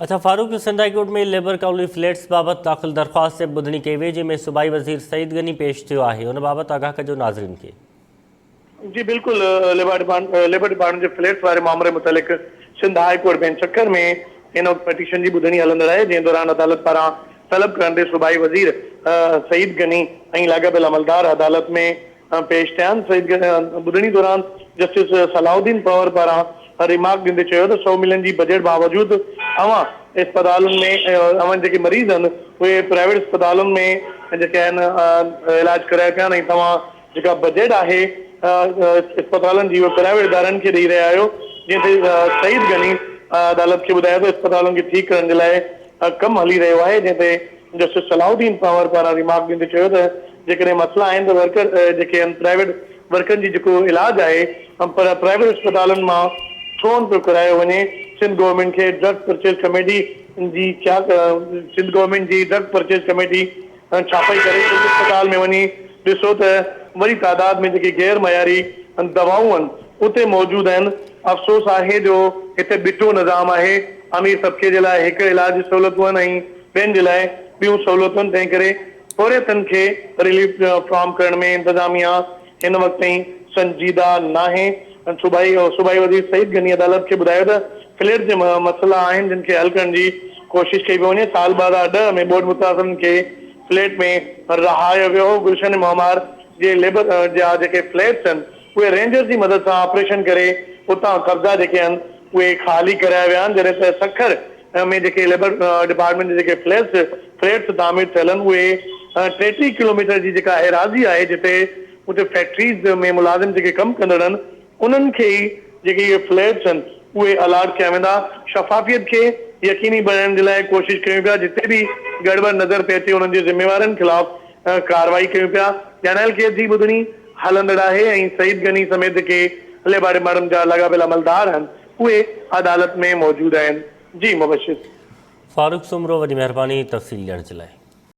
اچا Farooq Sindh high court ۾ labour colony flats بابت داخل درخواست تي ٻڌڻي ڪئي وئي جنهن ۾ صوبائي وزير سعيد غني پيش ٿيو آهي ان بابت آگاهه ڪجو ناظرين کي. جي بلڪل ليبر ڊپارٽمينٽ جي فليٽس واري مامري متعلق Sindh high court bench Sukkur ۾ هن وقت پٽيشن جي ٻڌڻي هلندڙ آهي جنهن دوران عدالت پاران طلب ڪرڻ تي صوبائي وزير سعيد غني ۽ لاڳاپيل عملدار عدالت ۾ پيش ٿيا آهن. سعيد ٻڌڻي دوران جسٽس صلاح الدين پنهور پاران ريمارڪ ڏيندي چيو ته سئو ملين جي بجيٽ باوجود اوهان اسپتالن ۾ اوهان جيڪي مريض آهن اهي پرائيويٽ اسپتالن ۾ جيڪي آهن علاج ڪرايا پيا آهن ۽ توهان جيڪا بجيٽ آهي اسپتالن جي اهي پرائيويٽ ادارن کي ڏئي رهيا آهيو جنهن تي سعيد غني عدالت کي ٻڌايو ته اسپتالن کي ٺيڪ ڪرڻ جي لاء ڪم هلي رهيو آهي جنهن تي جسٽس صلاح الدين پنهور پاران ريمارڪ ڏيندي چيو ته جيڪڏهن مسئلا آهن ته ورڪر جيڪي آهن پرائيويٽ ورڪرن جي جيڪو علاج آهي پر پرائيويٽ اسپتالن مان ڇو نه پيو ڪرايو وڃي سنڌ گورنمينٽ کي ڊرگ پرچيز ڪميٽي جي ڇا سنڌ گورنمينٽ جي ڊرگ پرچيز ڪميٽي ڇا پئي ڪري سول اسپتال ۾ وڃي ڏسو ته وڏي تعداد ۾ جيڪي غير معياري دوائون آهن اتي موجود آهن افسوس آهي جو هتي ٻٽو نظام آهي امير طبقي جي لاء هڪ علاج جي سهولتون آهن ۽ ٻين جي لاء ٻيون سهولتون تنهن ڪري پورهيتن کي رليف فراهم ڪرڻ ۾ انتظاميا هن وقت تائين سنجيده ناهي. صوبائي صوبائي وزير سعيد غني عدالت کي ٻڌايو ته فليٽس جي مسئلا آهن جن کي حل ڪرڻ جي ڪوشش ڪئي پئي وڃي، سال 2010 ۾ ٻوڏ متاثرن کي فليٽ ۾ رهايو ويو هو، گلشن معمار جي ليبر جا جيڪي فليٽس آهن اهي رينجرز جي مدد سان آپريشن ڪري اتان قبضا جيڪي آهن اهي خالي ڪرايا ويا آهن جڏهن ته سکر ۾ جيڪي ليبر ڊپارٽمينٽ جا جيڪي فليٽس فليٽس تعمير ٿيل آهن اهي 33 ڪلوميٽر جي جيڪا ايراضي آهي جتي اتي فيڪٽريز ۾ ملازم جيڪي ڪم ڪندڙ آهن انهن کي ئي جيڪي اهي فليٽس آهن اهي الاٽ ڪيا ويندا شفافيت کي يقيني بڻائڻ جي لاء ڪوشش ڪيون پيا جتي به گڙٻڙ نظر پئي اچي انهن جي ذميوارن خلاف ڪارروائي ڪيون پيا ڄاڻايل ڪيس جي ٻڌڻي هلندڙ آهي ۽ سعيد غني سميت جيڪي ليبر ڊپارٽمينٽ جا لاڳاپيل عملدار آهن اهي عدالت ۾ موجود آهن. جي مبشر. فاروق سومرو وڏي مهرباني تفصيل ڏيڻ جي لاء.